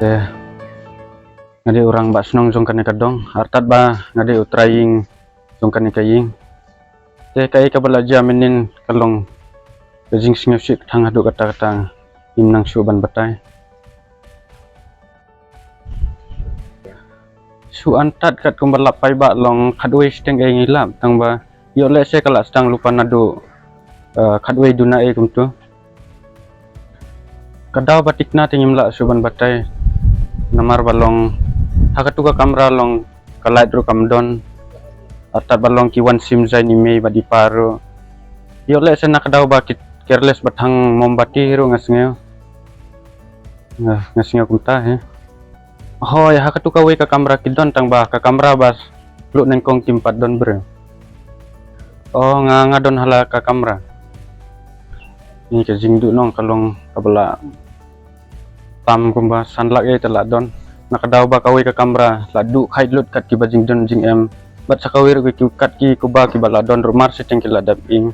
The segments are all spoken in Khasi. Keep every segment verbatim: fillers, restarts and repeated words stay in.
Te nga dei u rangbah shnong jong kane ka dong, artat ba nga dei u trai ïing jong kane ka ïing. Te kaei kaba la jia mynnin ka long ka jingsngewsih kthang haduh katta katta, ngim nang shuh ban batai. Shu antat katkum ba la paidbah long khatwei shiteng ei ngi lap, tang ba ïoh lehse ka la sdang lypa naduh, eh, khatwei duna ei kumtu. Ka daw ba thikna te ngim lah shuh ban batai. Namar ba long ha katu ka kamra long ka light ruh kam don. Artat ba long ki wan sim jaiñ i mei bad i pa ruh. Ïoh lehse na ka daw ba ki careless ba thang mombati ruh nga sngew. Nga, nga sngew kumta hi. Hooid, ha katu kawei ka kamra ki don, tang ba ka kamra ba pluh nyngkong kim pat don briew. O, nga, nga don ha la ka kamra. Ni ka jingduhnong ka long kaba la tam kumba san lak ei te la don. Na ka daw ba kawei ka kamra la duh khait lut kat kiba jingdon jingem. Bad sa kawei ruh ki kat ki kuba kiba la don ruh mar shiteng ki la dap ing.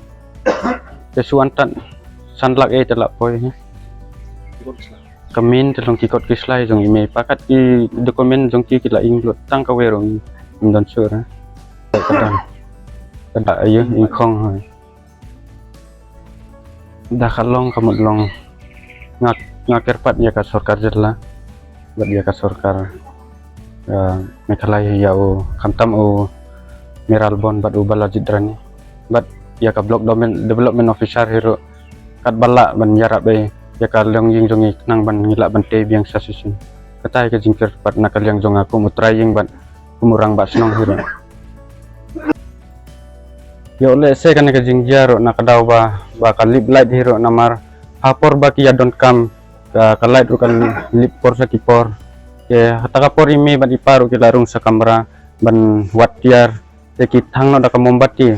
Te shu antat san lak ei te la poi hi. Ka mei te long ki kot ki slai jong i mei, pakat ki document jong ki ki la ing lut, tang kawei ruh ngim don shuh. Ka dang, ka dang ïa i khong hoi. Da ka long ka mut long nga, nga kyrpad ïa ka sorkar jylla bad ïa ka sorkar, eh, Meghalaya, ïa u khamtam u Mayralborn bad u Balajied Rani bad ïa ka block development, development officer hi ruh katba lah ban ïarap ei ïa ka longïing jong ngi khnang ban ngi lah ban tei biang sa shisien. Kata hi ka jingkyrpad na ka liang jong nga kum u trai ïing bad kum u rangbah shnong hi ruh. Ïoh lehse kane ka jingjia ruh na ka daw ba, ba ka lip light hi ruh namar ha por ba ki ïa donkam ka, ka light ruh ka lip por sa ki por. Te hata ka por i mei bad i pa ruh ki la rung sa kamra ban wad tiar. Te ki thang noh da ka mombati.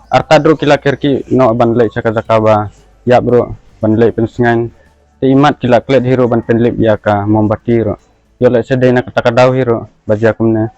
Artat ruh ki la kyrkieh noh ban leit sha ka jaka ba ïap ruh ban leit pynsngewbha. Te imat ki la klet hi ruh ban pynlip ïa ka mombati ruh. Ïoh lehse dei na kata ka daw hi ruh ba jia kumne.